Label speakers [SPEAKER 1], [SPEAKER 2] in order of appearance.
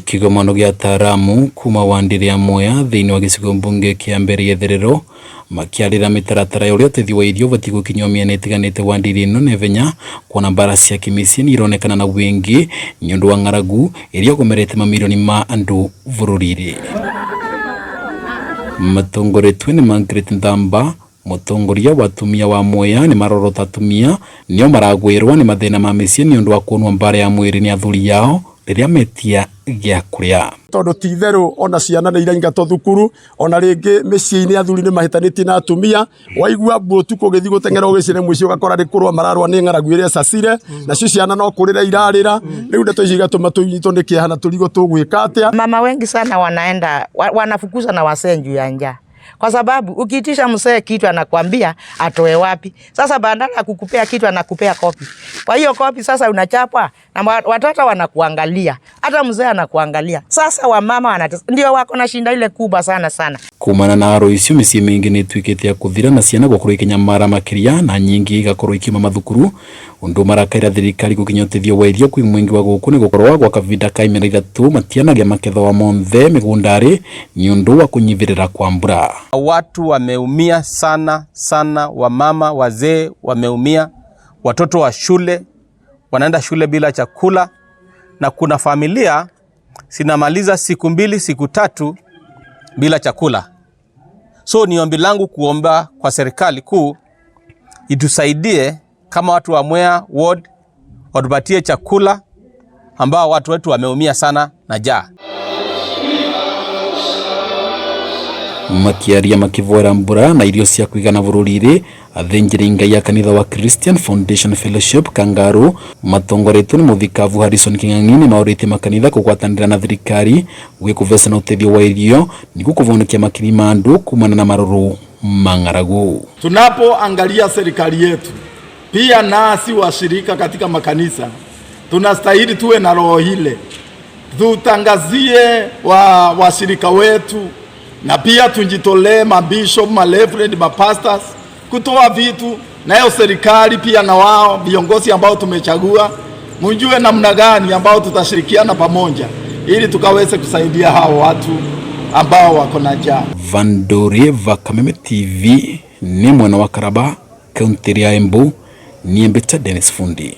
[SPEAKER 1] Kĩgomano gĩa ataaramu kuma wandi rĩa Mwea thĩinĩ wa gĩcigo mbunge kĩa Mbere ya Itherero makĩarĩra mĩtaratara ya ũrĩa ũteithio wa irio ũbatiĩ gũkinyio mĩena ĩtiganĩte wandi-inĩ ĩno naihenya kuona mbara cia kĩmĩciĩ nĩ ironekana na wĩingĩ nĩ ũndũ wa ng'aragu ĩrĩa ĩgomerete mamirioni ma andũ bũrũri-inĩ. Matongoretio nĩ Margaret Nthamba, mũtongoria wa atumia wa Mwea nĩ marorota atumia nĩo maragwĩrwo nĩ mathĩna ma mĩciĩ nĩ ũndũ wa kuonwo mbara ya mwĩrĩ nĩ athuri ao rĩrĩa metia gĩa kũrĩa.
[SPEAKER 2] Tondũ ti itherũ ona ciana nĩ iraingatwo thukuru, ona rĩngĩ mĩciĩ-inĩ athuri nĩ mahĩtanĩtie na atumia, waigua mbu ũtukũ ũgĩthiĩ gũteng'era ũgĩcine mũciĩ ũgakora nĩ kũrũa mararũa nĩ ng'aragu ĩrĩa ĩcacire, nacio ciana no kũrĩra irarĩra, rĩu ndeto icio igatũma tũnyitwo nĩ kĩeha na tũrigwo tũgwĩka atĩa.
[SPEAKER 3] Mama wengi sana wanaenda wanafukuza na wasee juu ya njaa, kwa sababu ukiitisha mzee kitu anakwambia atoe wapi. Sasa badala ya kukupea kitu anakupea kopi. Kwa hiyo kopi sasa unachapwa na watoto wanakuangalia, hata mzee anakuangalia. Sasa wamama wanatesa, ndio wako na shinda ile kubwa sana sana.
[SPEAKER 1] Kumana na haro icio mĩciĩ mĩingĩ nĩ ĩtuĩkĩte ya kũthira na ciana gũkorwo ikĩnyamara makĩria na nyingĩ igakorwo ikiuma mathukuru ũndũ marakaira thirikari gũkinya ũteithio wa irio kwĩ mũingĩ wa gũkũ nĩ gũkorwo gwa kavinda ka imera ithatũ matianagia maketho monthe mĩgũnda-rĩ nĩ ũndũ wa kũnyivĩrĩra kwa mbura.
[SPEAKER 4] Watu wameumia sana sana, wamama wazee wameumia, watoto wa shule wanaenda shule bila chakula, na kuna familia zinamaliza siku 2 siku 3 bila chakula. So ni ombi langu kuomba kwa serikali kuu itusaidie kama watu wa Mwea Ward, watupatie chakula ambao watu wetu wameumia sana na njaa.
[SPEAKER 1] Makiaria makivoera mbura na irio cia kuigana bũrũri-rĩ athĩnjĩri Ngai a kanitha wa Christian Foundation Fellowship Kangaru matongoretio nĩ mũthikabu Harrison King'ang'i nĩ maũrĩtie makanitha kũgwatanĩra na thirikari gwĩkũvecana ũteithio wa irio nĩguo kũvonokia makiri ma andũ kumana na marũrũ ma ng'aragu.
[SPEAKER 5] Tunapoangalia serikali yetu pia nasi washirika katika makanisa tunastahili tuwe na roho ile, tutangazie washirika wetu na pia tujitolee mabishop, mareverend, mapastors kutoa vitu, nayo serikali pia na wao viongozi ambao tumechagua mjue namna gani ambao tutashirikiana pamoja ili tukaweze kusaidia hao watu ambao wako na njaa.
[SPEAKER 1] Vandore va Kameme TV ni mwana wa Karaba, kaunti ya Embu, niembeta Dennis Fundi.